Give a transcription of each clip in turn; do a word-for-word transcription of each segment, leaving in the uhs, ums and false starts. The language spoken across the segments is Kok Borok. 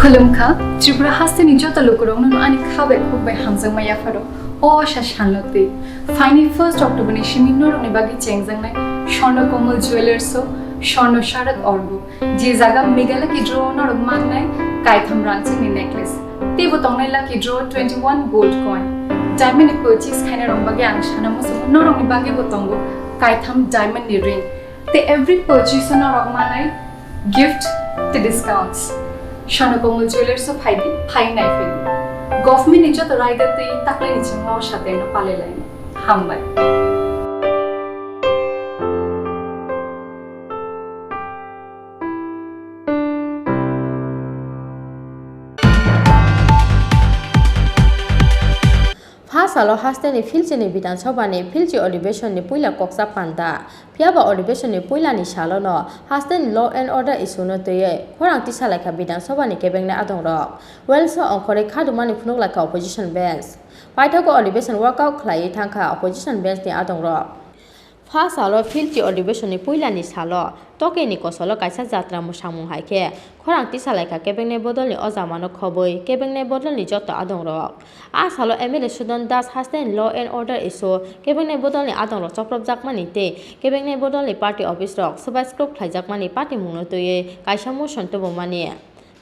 Khulumkha, Tripura hasteni joto lukurokno ani kha bai khuk bai hamjakma yapharo. O asa salno twi phaini first October ni simi norokni bagwi chengjaknai Swarna Komal Jewellers o Swarna Sharak Orgo, je jaga Meghalaya Lucky Draw o norok mannai kaitham rangchakni necklace. Teibo tongnai Lucky Draw twenty one gold coin. Diamond ni purchase khainai rok bagwi ang sana muchungo, norokni bagwi bo tongo kaitham diamond ni ring. Tei every purchase o norok manai gift tei discounts. Swarna Komal Jewellers o phaidi, phai nai phaidi. Government ni joto raida tei taklai ni chwngno o sateno palai laini. Hambai. Pha salo hasteni Philchini Bidhan Sabhani Philchi Adhibeshonni puila koksa panda. Phiyaba Adhibeshonni puilani salono hasteni law and order issue no twiwi khorang tisalaikha Bidhan Sabhani kebengni adongrok. Wells o ongkhorwi khadumani phunuk laikha opposition bench. Paithago Adhibeshon walkout khlaiwi thangkha opposition bench ni adongrok. Pha salo Philchi Adhibeshonni puilani salo tokeni kosolo kaisa jatra mwsangmung hai khe khorang tisalaikha kebengni bodolni o jamano khobwi kebengni bodolni joto adongrok. A salo M L A Sudan Das hasteni law and order issue kebengni bodolni adongrok chopropjakmani tei kebengni bodolni party office rok swbai skrok khlaijakmani patimungno twiwi kaisa motion tubumani.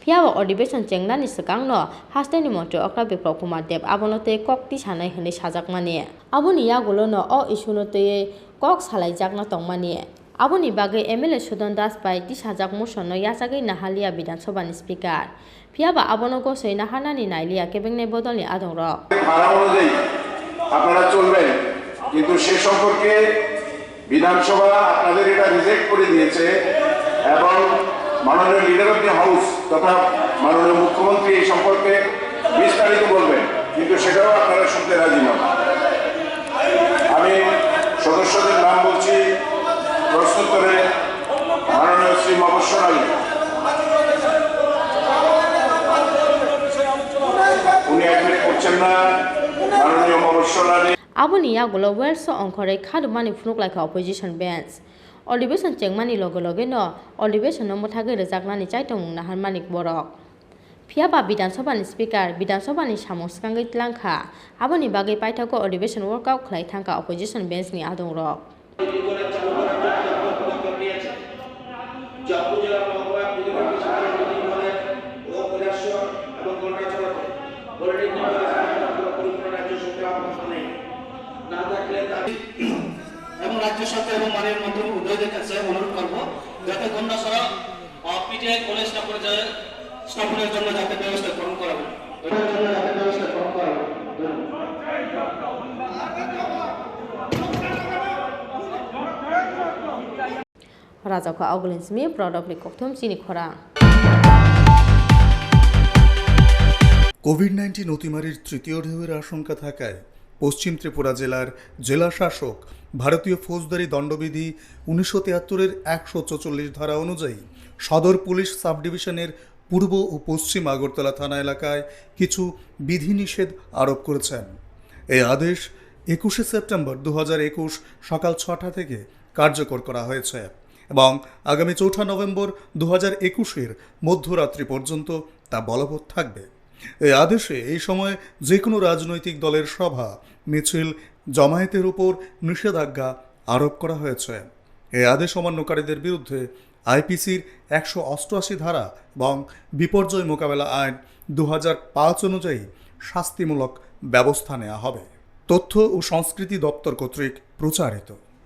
Phiyaba Adhibeshon chengnani swkangno hasteni montri Okra Biplab Kumar Deb abono tei kok tisanai hwnwi sajakmani. Aboni yagulono o issue no twiwi kok salaijakna tongmani. Aboni bagwi M L A Sudan Das bai tisajak motion no yachagwi naharliya Bidhan Sabha ni Speaker. Phiyaba abono gosoi naharnani nailiya kebengni bodolni adongrok. ধারা অনুযায়ী আপনারা চলবেন, কিন্তু সে সম্পর্কে বিধানসভা আপনাদের এটা রিজেক্ট করে দিয়েছে এবং মাননীয় লিডার অফ দি হাউস তথা মাননীয় মুখ্যমন্ত্রী এই সম্পর্কে বিস্তারিত বলবেন, কিন্তু সেটাও আপনারা শুনতে রাজি নন। আমি সদস্যদের নাম বলছি, প্রশ্নোত্তরে মাননীয় শ্রী মবস্বর আলী, উনি অ্যাডমিট করছেন না। মাননীয় মবস্বর Ali. Aboni yagulo Wells o ongkhorwi khadumani phunuk laikha opposition bench. Adhibeshon chengmani loge loge no adhibeshon no mwthagwi rwjaknani chaitomung naharmani borok. Phiyaba Bidhan Sabha ni Speaker Bidhan Sabha ni samung swkangwi tlangkha, aboni bagwi paithago adhibeshon walkout khlai thangkha opposition bench ni adongrok. এবং রাজ্য সরকার এবং মাননীয় মন্ত্রী মহোদয়দের কাছে অনুরোধ করব, যাতে গন্ডাছড়া, আহ, পিটিআই কলেজ স্থাপনের জন্য, স্থাপনের জন্য যাতে ব্যবস্থা গ্রহণ করা হয়। জন্য যাতে ব্যবস্থা গ্রহণ করা হয়। ধন্যবাদ। রাজাখা অগলেন সিমি প্রডাক্ট রিককথম চিনি খরা। কোভিড নাইন্টিন অতিমারির তৃতীয় ঢেউয়ের আশঙ্কা থাকায় পশ্চিম ত্রিপুরা জেলার জেলা শাসক ভারতীয় ফৌজদারি দণ্ডবিধি উনিশশো তিয়াত্তরের একশো চৌচল্লিশ ধারা অনুযায়ী সদর পুলিশ সাব ডিভিশনের পূর্ব ও পশ্চিম আগরতলা থানা এলাকায় কিছু বিধিনিষেধ আরোপ করেছেন। এই আদেশ একুশে সেপ্টেম্বর দু হাজার একুশ সকাল ছটা থেকে কার্যকর করা হয়েছে এবং আগামী চৌঠা নভেম্বর দু হাজার একুশের মধ্যরাত্রি পর্যন্ত তা বলবৎ থাকবে। এই আদেশে এই সময় যে কোনো রাজনৈতিক দলের সভা, মিছিল, জমায়েতের উপর নিষেধাজ্ঞা আরোপ করা হয়েছে। এই আদেশ অমান্যকারীদের বিরুদ্ধে আইপিসির একশো অষ্টআশি ধারা এবং বিপর্যয় মোকাবেলা আইন দু হাজার পাঁচ অনুযায়ী শাস্তিমূলক ব্যবস্থা নেওয়া হবে। তথ্য ও সংস্কৃতি দপ্তর কর্তৃক প্রচারিত।